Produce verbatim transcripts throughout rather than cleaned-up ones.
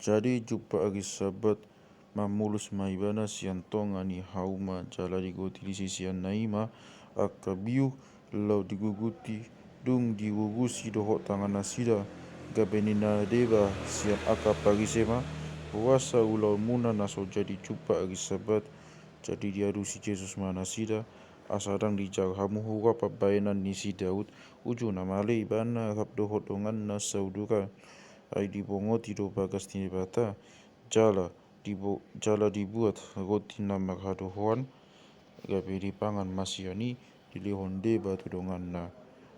Jadi jumpa ari Sabat, mamolus ma ibana sian tonga ni hauma, jala digoti di siseanna i ma angka biu laho diguguti. Dung diugusi dohot tangan nasida, gabe ninna deba sian angka Parise ma: Boasa ulaonmuna na so jadi jumpa ari Sabat? Jadi dialusi Jesus ma nasida: Asa ndang dijalo hamu huroha pambahenan ni si Daud, uju na male ibana rap dohot donganna sauduran? Ai dibongoti do bagas ni Debata, jala dibo-, jala dibuat roti na marhadohoan, gabe dipangan ma sian i, dilehon deba tu donganna.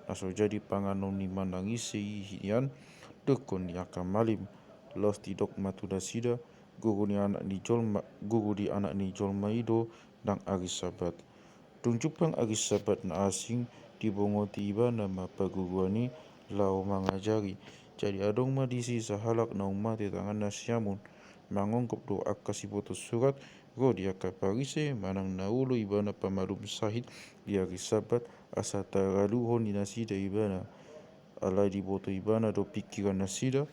Na so jadi panganon ni manang ise i hian, dungkon ni angka malim. Laos didok ma tu nasida: Guru ni Anak ni Jolma, guru ni Anak ni Jolma i do nang ari Sabat. Dung jumpang ari Sabat na asing, dibongoti ibana ma parguruan i laho mangajari. Jadi adong ma disi sahalak naung mate tanganna siamun, mangonggop do angka siboto surat, ro di angka Parise, manang na olo ibana pamalum sahit di ari Sabat, asa taraluhon ni nasida ibana. Alai diboto ibana do pingkiran nasida,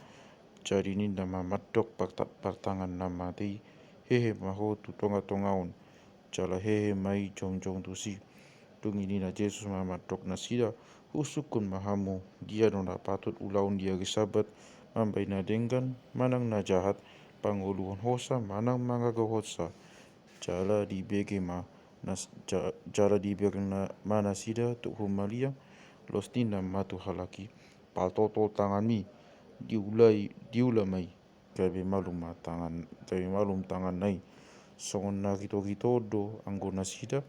jadi ninna ma mandok parta-, partangan na mate i: Hehe ma ho tu tonga-tonga on. Jala hehe ma i jongjong tusi. Dung i ninna Jesus ma mandok nasida: Husungkun ma hamu, dia do na patut ulaon di ari Sabat, mambahen na denggan manang na jahat, pangoluhon hosa manang mangago hosa? Jala dibege ma nas-, ja-, jala dibereng na-, ma nasida tuk humaliang, laos ninna ma tu halak i: Paltoltol tanganmi. Diula i, diula ma i, gabe malum ma tangan, gabe malum tanganna i. Songon na ritotito do anggo nasida,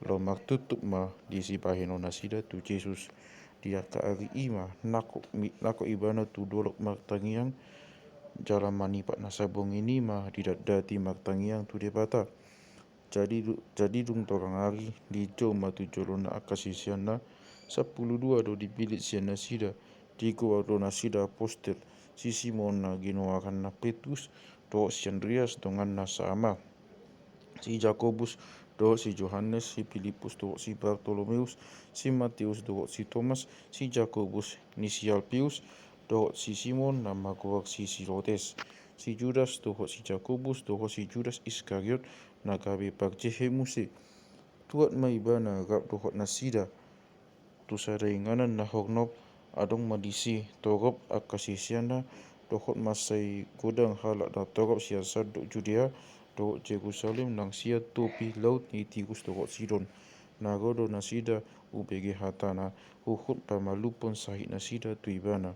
laho martutup ma di sibahenon nasida tu Jesus. Di angka ari i ma nangkok mi-, nangkok ibana tu dolok martangiang, jala manipat na sabongin i ma didatdati martangiang tu Debata. Jadi du-, jadi dung torang ari, dijou ma tu jolona angka siseanna. Sampulu dua do dipillit sian nasida. Digoar do nasida apostel: Si Simon na ginoaranna Petrus, dohot si Andreas donganna sama, si Jakobus, dohot si Johannes, si Pilippus, dohot si Bartolomeus, si Mateus, dohot si Tomas, si Jakobus ni si Alpeus, dohot si Simon na margoar si Silotes, si Judas, dohot si Jakobus, dohot si Judas Iskariot, na gabe parjehe muse. Tuat ma ibana rap dohot nasida tu sada inganan na hornop. Adong ma disi torop angka siseanna, dohot mansai godang halak na torop sian sandok Judea dohot Jerusalem, nang sian topi laut ni Tirus dohot Sidon. Na ro do nasida umbege hatana, huhut pamalumhon sahit nasida tu ibana.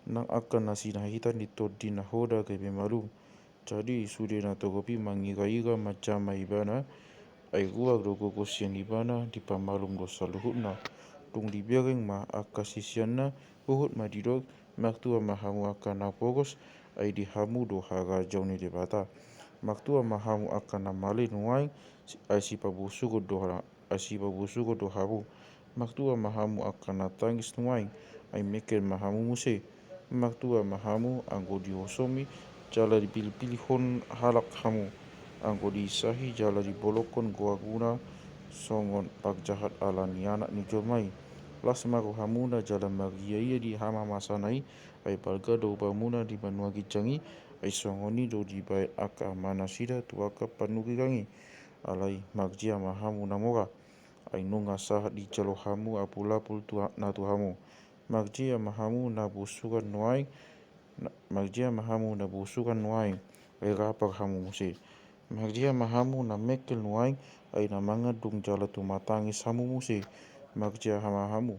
Nang angka na sinahitan ni Tondi na hoda gabe malum. Jadi sude na torop i mangiraira manjama ibana. Ai ruar do gogo sian ibana, dipamalum do saluhutna. Dung dibereng ma angka siseanna, huhut ma didok: Martua ma hamu angka na pogos, ai di hamu do harajaon ni Debata. Martua ma hamu angka na male nuaeng, si-, ai sipabosuhon do ha-, ai sipabosuhon do hamu. Martua ma hamu angka na tangis nuaeng, ai mengkel ma hamu muse. Martua ma hamu anggo diosomi jala dipilpilhon halak hamu, anggo diinsahi jala dibolongkon goarmuna songon parjahat ala ni Anak ni jolma i. Las ma rohamuna jala marriaria di hamamasana i, ai balga do upamuna di banua ginjang i. Ai songon i do dibaen angka amanasida tu angka panurirang i. Alai marjea ma hamu na mora, ai nunga sahat dijalo hamu apulapul tu ha-, na tu hamu. Marjea ma hamu na bosuran nuaeng, na, marjea ma hamu na bosuran nuaeng, ai rapar hamu muse. Marjea ma hamu na mengkel nuaeng, ai na mangandung jala tumatangis hamu muse. Marjea ma hamu,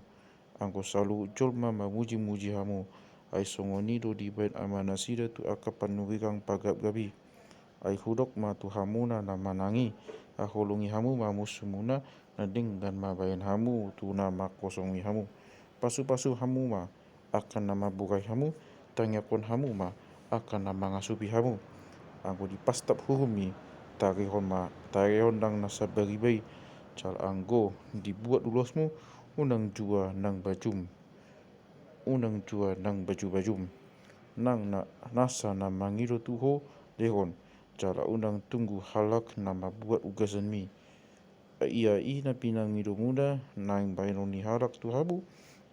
anggo saluhut jolma mamujimuji hamu, ai songon i do dibaen amanasida tu angka panurirang pagapgap i. Ai hudok ma tu hamuna na manang i, haholongi hamu ma musumuna, na denggan ma baen hamu tu na mangkosongi hamu. Pasupasu hamu ma angka na mamburai hamu, tangiangkon hamu ma angka na mangasupi hamu. Anggo dipastap hurummi, tarehon ma, tarehon nang na sambariba i. Jala anggo dibuat ulosmu, unang jua nang bajum, unang jua nang bajubajum. Nang na, nasa na mangido tu ho lehon, jala unang tunggu halak na mambuat ugasanmi. Ia i na pinangidomuna naeng baenon ni halak tu hamu,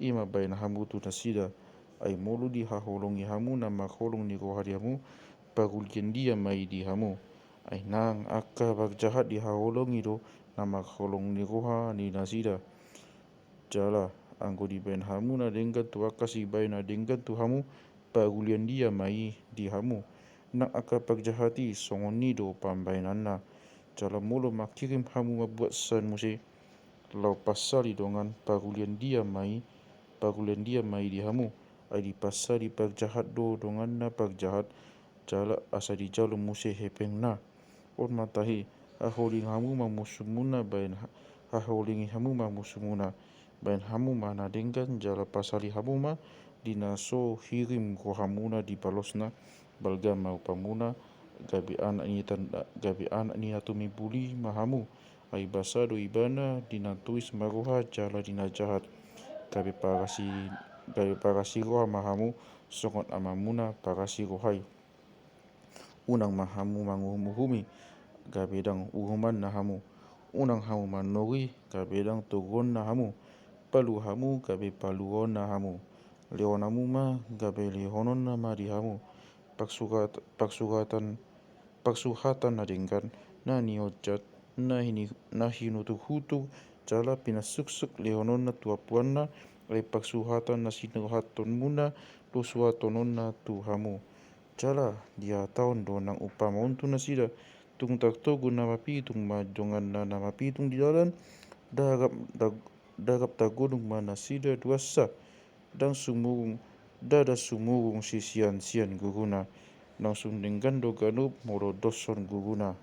i ma baen hamu tu nasida. Ai molo dihaholongi hamu na mangholong ni roha di hamu, pagulian dia ma i di hamu. Ai nang angka parjahat dihaholongi do na mangholongi roha ni nasida. Jala anggo dibaen hamu na denggan tu angka sibaen na denggan tu hamu, pagulian dia ma i di hamu. Nang angka parjahat i songon i do pambaenanna. Jala molo mangkirim hamu mambuat san muse laho pasali dongan, pagulian dia ma i, pagulian dia ma i di hamu. Ai dipasali parjahat do donganna parjahat, jala asa dijalo muse hepengna. On ma tahe, haholingi hamu ma musumuna, baen ha-, haholingi hamu ma musumuna, baen hamu ma na denggan, jala pasali hamu ma di na so hirim rohamuna di balosna. Balga ma upamuna, gabe anak ni tan-, gabe anak ni na tumimbul i ma hamu. Ai basa do ibana di na tois ma roha jala di na jahat. Gabe parasi, gabe parasi roha ma hamu, songon amamuna parasi roha i. Unang ma hamu manguhum-uhumi, gabe ndang uhumanna hamu. Unang hamu manori, gabe ndang toruonna hamu. Palu hamu, gabe paluonna hamu. Lehon hamu ma, gabe lehononna ma di hamu. Parsuhat-, parsuhatan, parsuhatan na denggan, na nihonjat, na hini-, na hinutur-hutur, jala pinansuksuk lehononna tu ampuanna, ai parsuhatan na sinuhatonmuna do suhatononna tu hamu. Jala dihatahon do nang umpama on tu nasida, tung tartogu na mapitung ma donganna na mapitung di dalan, ndada rap, ndada rap tagodung ma nasida duansa, ndang sumurung, ndada sumurung sisian sian guruna, langsung denggan do ganup molo doshon guruna.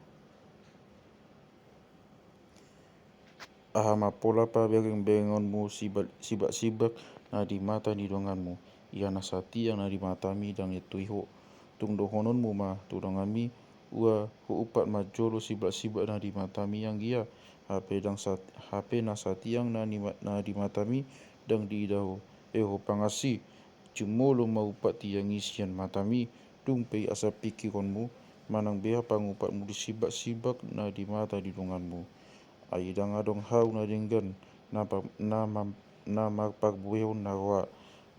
Aha ma pola pabereng-berengonmu sibak-, sibak-sibak na di mata ni donganmu, ia na satiang na di matami ndang ietui ho. Tung dohononmu ma tu donganmi, ua huumpat ma jolo sibak-sibak na di matami anggia, hape ndang sat-, hape na satiang na ni ma-, na di matami ndang diida ho, e ho pangansi. Jumolo ma umpat tiang i sian matami, dung pe i asa pingkironmu, manang beha pangumpat muli sibak-sibak na di mata ni donganmu. Ai ndang adong hau na denggan, na pa-, na mam-, na marparbuehon na roa,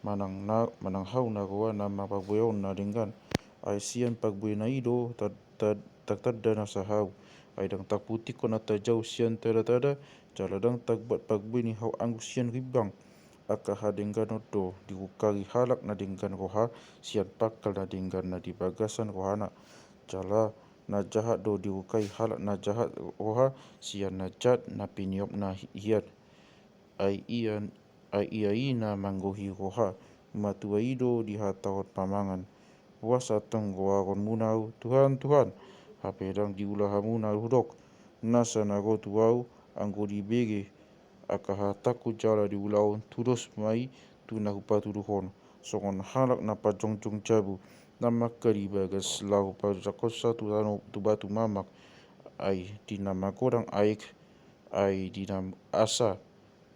manang na, manang hau na roa na marparbuehon na denggan. Ai sian parbuena i do tad-, tad-, tartanda nasa hau. Ai ndang tarputikkon na tajou sian tada-tada, jala ndang tarbuat parbue ni hau anggur sian rimbang. Angka hadengganon do dirungkari halak na denggan roha sian pangkal na denggan na di bagasan rohana. Jala na jahat do dirungkari halak na jahat roha sian na jat na piniopna hi-, hian. Ai ia, ai ia i na manggohi roha, matua i do dihatahon pamangan. Boasa tong goaronmuna au, Tuhan, Tuhan, hape ndang diula hamuna hudok. Nasa na ro tu au, anggo dibege angka hatangku jala diulahon, tudos ma i tu na hupatuduhon. Songon halak na pajongjong jabu, na mangkali bagas laho pajangkonsa tu tano, tu batu mamak. Ai di na magodang aek, ai di na asa,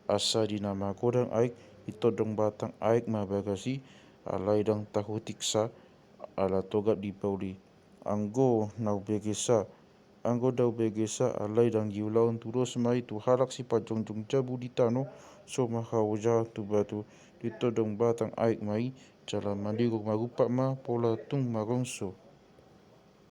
asa di na magodang aek, ditondong batang aek ma bagas i, alai ndang tahutiksa, ala togap dipauli. Anggo na hubegesa, anggo na hubegesa, alai ndang diulahon, tudos ma i tu halak sipajongjong jabu di tano, so ma haojahon tu batu, ditondong batang aek ma i, jala mandiru marumpak ma pola tung marongso.